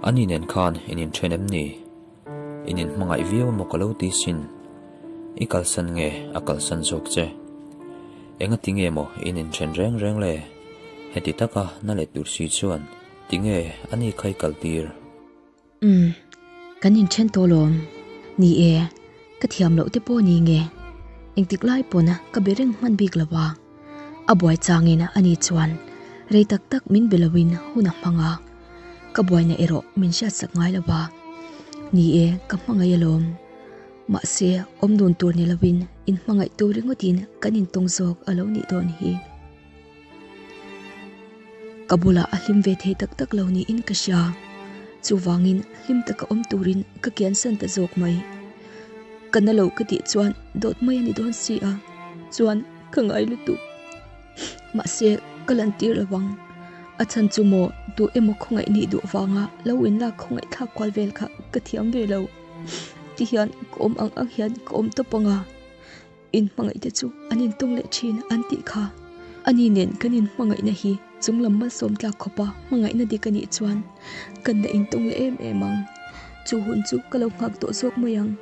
Ani nen khan in inthen em ni? In inhmangaih viau emaw ka lo ti sin. I kalsan nge a kalsan zawk che? Engati nge maw in inthen reng reng le? Heti taka na let tur si chuan tinge ani kha i kaltir? Umm, kan inthen tawh lawm. Ni e, ka thiam loh te pawh ni nge. Engtik lai pawn ka be reng hman bik lo a. A buai changin ani chuan rei tak tak min be loin hun a hmang a. Ka buaina erawh min hriatsak ngai lo a. Ni e, ka hmangaih alawm. Mahse, awm dun tur ni loin inhmangaih tur ringawtin kan intawng zawk a lo nih dawn hi. Ka bulah a hlim ve thei tak tak lo niin ka hria. Chuvangin hlim taka awm turin ka kiansan ta zawk mai. Ka na lo ka tih chuan dawt mai a ni dawn si a, chuan ka ngai lutuk. Mahse, ka lantir lo ang. A chhan chu maw duh emaw khawngaih nih duh vanga lo inlak khawngaih thlak kual vel kha ka thiam ve lo. Tihian ka awm ang ang hian ka awm tawp ang a. Inhmangaih te chu an intawng leh thin an tih kha. Ani nen kan inhmangaihna hi chunglam malsawm tlak khawpa hmangaihna dik a nih chuan kan la intawng leh em em ang. Chu hun chu ka lo nghak tawh zawk mai ang.